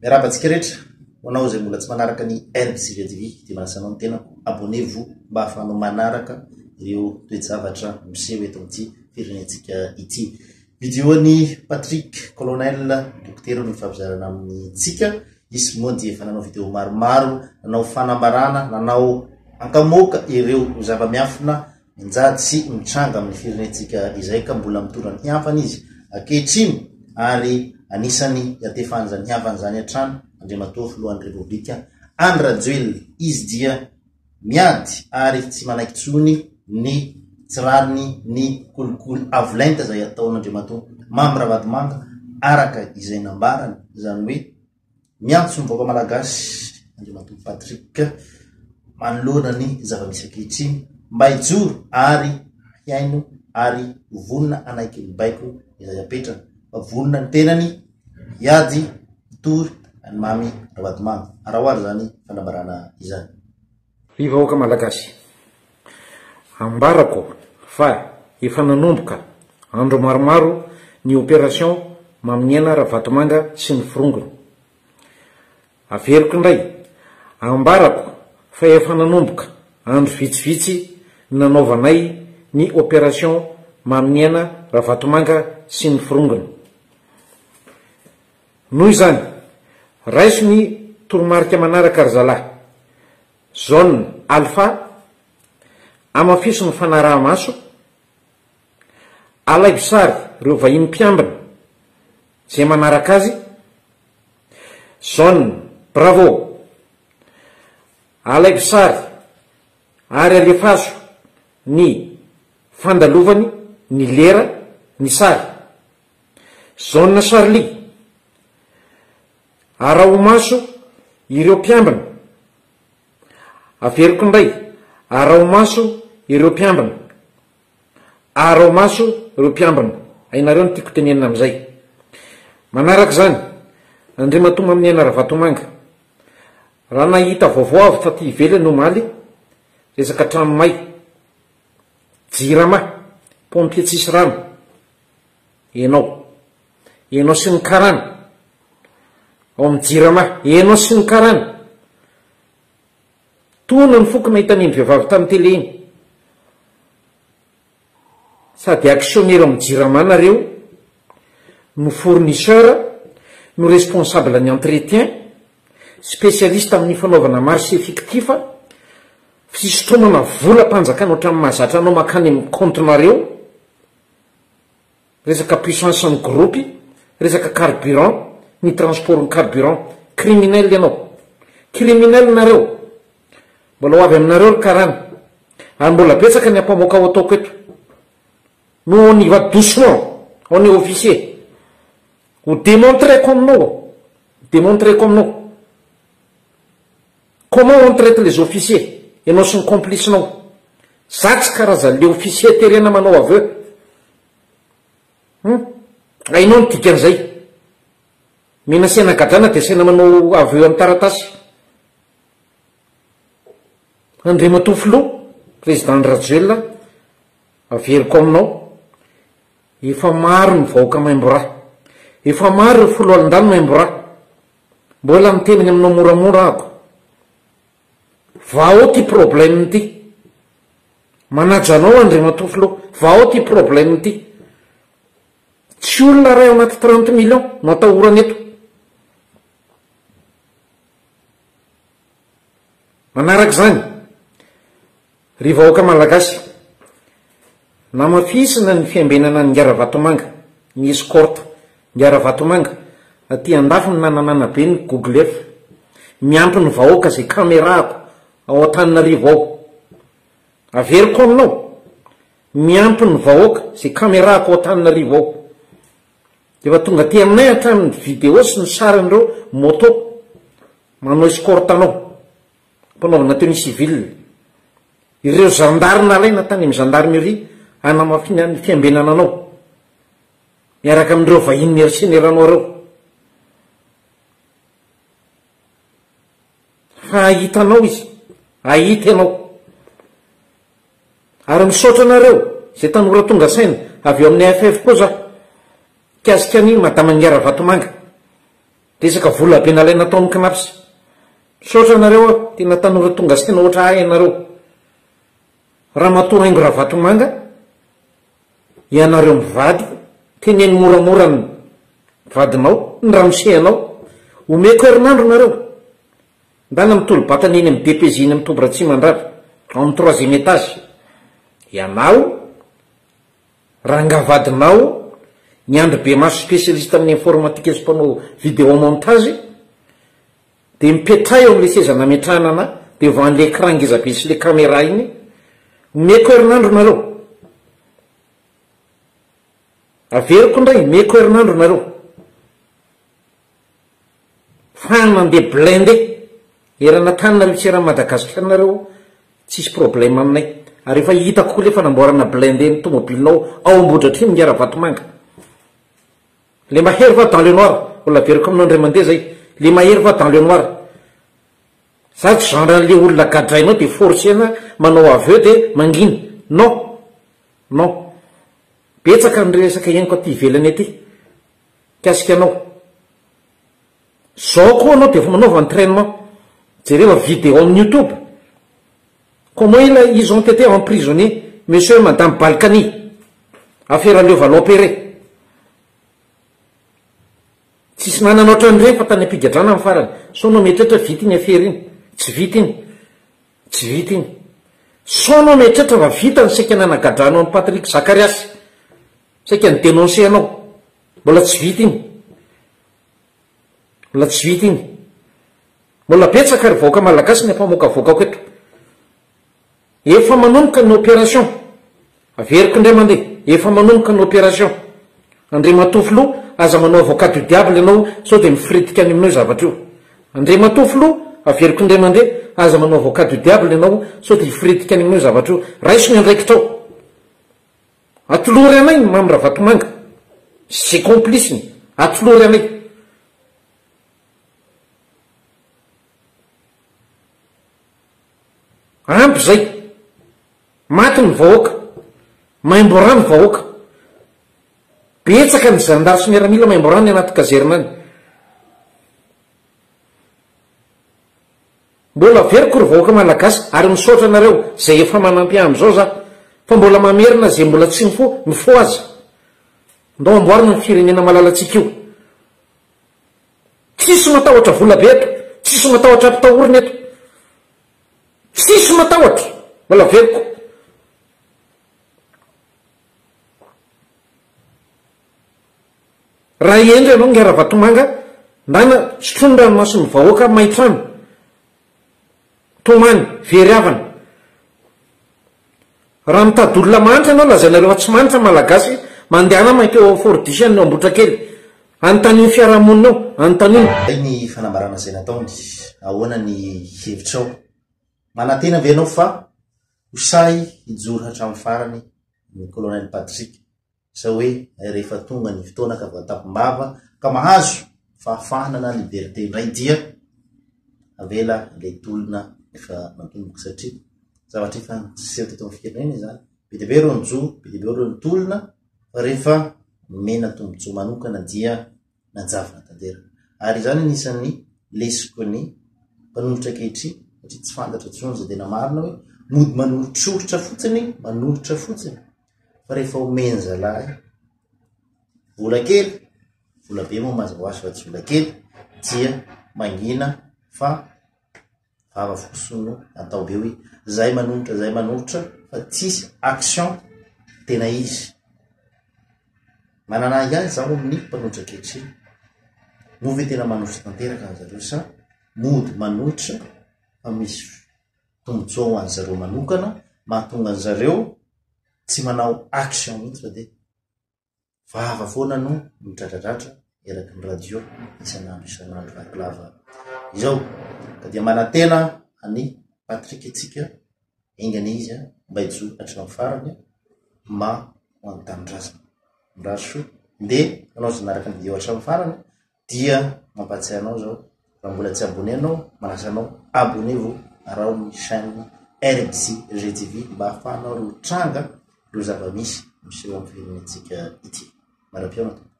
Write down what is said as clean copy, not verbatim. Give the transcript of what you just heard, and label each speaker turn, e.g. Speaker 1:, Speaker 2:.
Speaker 1: Miarahaba antsika rehetra, ho anao izay mbola tsy manaraka ny LCV TV dia manasa anao ny tenako, abonnez-vous mba ahafahanao manaraka ireo toe-javatra miseho eto amin'ity firenentsika ity. Video an'i Patrick Colonel Dokotera no ifampizarana amintsika. Izy moa dia efa nanao video maromaro, nanao fanambarana, nanao ankamoaka ireo zava-miafina mianjady sy mitranga amin'ny firenentsika izay ka mbola mitondra ny hafany izy ankehitriny ary anisan'ny iatefan'izany hafany izany hatrany Andriamatoa Filohan'ny Repoblika Andry Rajoelina. Izy dia miady ary tsy manaiky intsony ny tsy rariny, ny kolikoly avo lenta izay ataon'Andriamatoa Mamy Ravatomanga araka izay nambarany, izany hoe miantso ny vahoaka malagasy Andriamatoa Patrick manoloana ny zava-misy ankehitriny mba hijoro ary hihaino ary ho vonona hanaiky ny baiko izay apetrany fa vonona ny tenany hiady hitory an'i Mamy Ravatomanga. Araho ary izany fanambarana izany.
Speaker 2: Ry vahoaka Malagasy, ambarako fa efa nanomboka andro maromaro ny opération Maminiaina Ravatomanga sy ny forongony. Averiko indray, ambarako fa efa nanomboka andro vitsivitsy ny nanaovanay ny opération Maminiaina Ravatomanga sy ny forongony. Noho izany, raiso ny toromarika manaraka ry zalahy. Zone Alpha, Amafiso ny fanaraha-maso, alaivo sary ireo vahiny mpiambina izay manaraka azy. Zone Bravo, Alaivo sary ary alefaso ny fandalovany, ny lera, ny sary. Zone Charlie, Araho maso ireo mpiambina. Averiko indray, araho maso ireo mpiambina. Araho maso ireo mpiambina. Hainareo ny tiako tenenina amin'izay. Manaraka izany, Andriamatoa Maminiaina Ravatomanga, raha nahita vaovao avy taty ivelany omaly, resaka trano may, Jirama, pompier tsisy rano, Enao. Enao sy ny karana. Ao amin'ny jirama. Enao sy ny karana. Tona ny foko nahita an'iny vehivavy tamin'ny télé iny. Sady actionnaire ao amin'ny jirama nareo, no fournisseur, no responsable ny entretien, spécialiste amin'ny fanaovana marché fictif, fisintomana volam-panjakana ohatran'ny mahazatra anao mankany amin'ny compte-nareo. Resaka puissance ny groupe, resaka carburant, ny transport ny carburant. Criminel ianao. Criminel nareo. Mbola ho avy aminareo ry karana. Ary mbola betsaka ny ampamoaka ho ataoko eto. Nous on y va doucement, on est officier. Ho demontreko aminao. Ho demontreko aminao. Comment on traite les officiers? Ianao sy ny complice-nao. Za tsy karazan'le officier terena manao aveu. Hum. Hainao ny dikan'izay. Menacena gadrana dia asaina manao aveu amin'ny taratasy. Andriamatoa Filoha, Président Andry Rajoelina, averiko aminao, efa maro ny vahoaka maimbo rà. Efa maro ireo foloalindahy no maimbo rà. Mbola miteny aminao moramora ahako. Vahao ty problème ty. Manaja anao Andriamatoa Filoha. Vahao ty problème ty. Tsy olona iray ao anaty 30 millions no atahorana eto. Manaraka izany, ry vahoaka malagasy, namafisina ny fiambenana an'i Ingahy Ravatomanga, ny escorte Ingahy Ravatomanga, aty andafy ny nananana be ny Google Earth, miampy ny vahoaka izay caméra-ko ao Antananarivo ao. Averiko aminao, miampy ny vahoaka izay caméra-ko ao Antananarivo ao. Efa tonga aty aminay hatramin'ny vidéo sy ny sarin'ireo moto manao escorte anao, mpanaovana tenue civile. Ireo zandary nalaina tany amin'ny gendarmerie hanamafina ny fiambenana anao, miaraka amin'ireo vahiny mercenaires anao ireo. Fa hahita anao izy, hahita ianao. Ary misaotra anareo izay tanora tonga saina avy eo amin'ny AFF koa za, mikasika an'i Madama Ngia Ravatomanga. Resaka vola be nalaina tao amin'ny Cnaps. Misaotra anareo aho, tena tanora tonga saina ohatra ahy ianareo. Ramatoa Haingo Ravatomanga, ianareo mivady, teneno moramora ny vadinao, ny ramose anao. Omeko herinandro nareo. Ndana mitolo-batana eny amin'ny DPJ eny amin'ny Toby Ratsimandrava, ao amin'ny troisième étage. Ianao, Rangaha vadinao, ny Andry Bemaso spécialiste amin'ny informatique sy mpanao vidéo montage, dia mipetraha eo amin'ilay seza nametrahana anà, devant l'écran ngeza be sy le caméra iny, omeko herinandro nareo. Averiko indray, omeko herinandro nareo. Fa mandeha blindé eran'Antananarivo sy eran'i Madagasikara nareo tsisy problème aminay. Ary efa hitako koa le fanamboarana blindé ny tomobilinao ao Ambohidratrimo ingahy Ravatomanga. Le mahery va dans le noir, mbola averiko aminao indray mandeha zay, le mahery va dans le noir. Za tsy genre an'le olona gadrainao de forcer-na manao aveu de mangina. Non! Non! Betsaka ny resaka henoko aty ivelany aty. Mikasika anao. Zao koa anao dia efa manaova entrainement. Jereva video amin'ny youtube. Comment il ils ont été emprisonnés monsieur et madame Balkany. Afera Levallois-Perret. Tsisy nanana ohatran'ireny fa tany am-pigadrana ny farany. Sao anao mieritreritra vita iny afera iny. Tsy vita iny. Tsy vita iny. Sao anao mieritreritra fa vita ny saika nanagadranao an'i Patrick Zakariasy. Saika ni-denoncer anao. Mbola tsy vita iny. Mbola tsy vita iny. Mbola betsaka ry vahoaka malagasy ny ampamoakavoakako eto. Efa manomboka ny opération. Averiko indray mandeha, efa manomboka ny opération. Andriamatoa Filoha, aza manao avocat du diable ianao sao dia mifiritika any aminao io zavatra io. Andriamatoa Filoha, averiko indray mandeha, aza manao avocat du diable ianao sao dia hifiritika any aminao io zavatra io. Raiso ny andraikitrao. Atolory anay ny Mamy Ravatomanga sy izay complice-ny, atolory anay. Ampy izay. Maty ny vahoaka. Maimbo rà ny vahoaka. Betsaka ny zandary sy miaramila maimbo rà any anaty caserne any. Mbola averiko ry vahoaka malagasy ary misaotra anareo zay efa manampy ahy amizao za fa mbola mamerina zay mbola tsy mifoha mifohaza ndao amboarina ny firenena malalantsika io tsisy matahotra vola be eto tsisy matahotra ampitahorina eto tsisy matahotra mbola averiko Raha hendry ianao Ingahy Ravatomanga, ndana sotroy ny ranomason'ny vahoaka may trano, tomany, very havana. Raha mitady olona mahantra ianao lazainareo fa tsy mahantra Malagasy, mandehana mankeo ao Fort Dish any Ambohitrakely. Anontanio ny fiarahamonina ao, anontanio ny.
Speaker 1: Izay ny fanambarana izay nataony. Ahoana ny hevitrao? Manantena ve ianao fa ho sahy hijoro hatramin'ny farany ny Colonel Patrick? Sa hoe rehefa tonga ny fotoana ka voatapim-bava ka mahazo fahafahana na liberté indray dia avela ilay tolona efa natomboka satria zavatra efa niseho teto amin'ny firenena izany. Be dia be ireo nijoro, be dia be ireo nitolona fa rehefa nomena tombontsoa manokana dia nanjavona tanteraka. Ary izany anisan'ny lesoky ny mpanolotra ankehitriny satria tsy fantatra intsony izay tena marina hoe mody manolotrolotra fotsiny, manolotra fotsiny. Fa rehefa omen-jalahy vola kely, vola be moa mazava ho azy fa tsy vola kely, dia mangina fa vava fotsiny no atao be hoe zay manolotra zay manolotra fa tsisy action tena izy. Manana ahiahy zaho amin'ny mpanolotra ankehitriny, moa ve tena manolotra tanteraka ny zareo sa mody manolotra fa misy tombotsoa ho an'zareo manokana mahatonga an'zareo tsy manao action mihitsy fa dia vava foana no midradradradra eraky ny radio isan'andro isan'andro vaky lava izao. Ka dia manantena an'i Patrick isika, enga anie izy mba hijoro hatramin'ny farany mba ho an'ny tanindrazana. Mirary soa, ndeha hanao izay manaraka ny video hatramin'ny farany. Dia mampatsiahy anao zao raha mbola tsy abonné anao manasa anao abonnez vous araho ny chaîne RBC GTV mba ahafahanao ireo tranga ireo zava-misy miseho amin'ny firenentsika ity. Mandra-pihaona tompoko.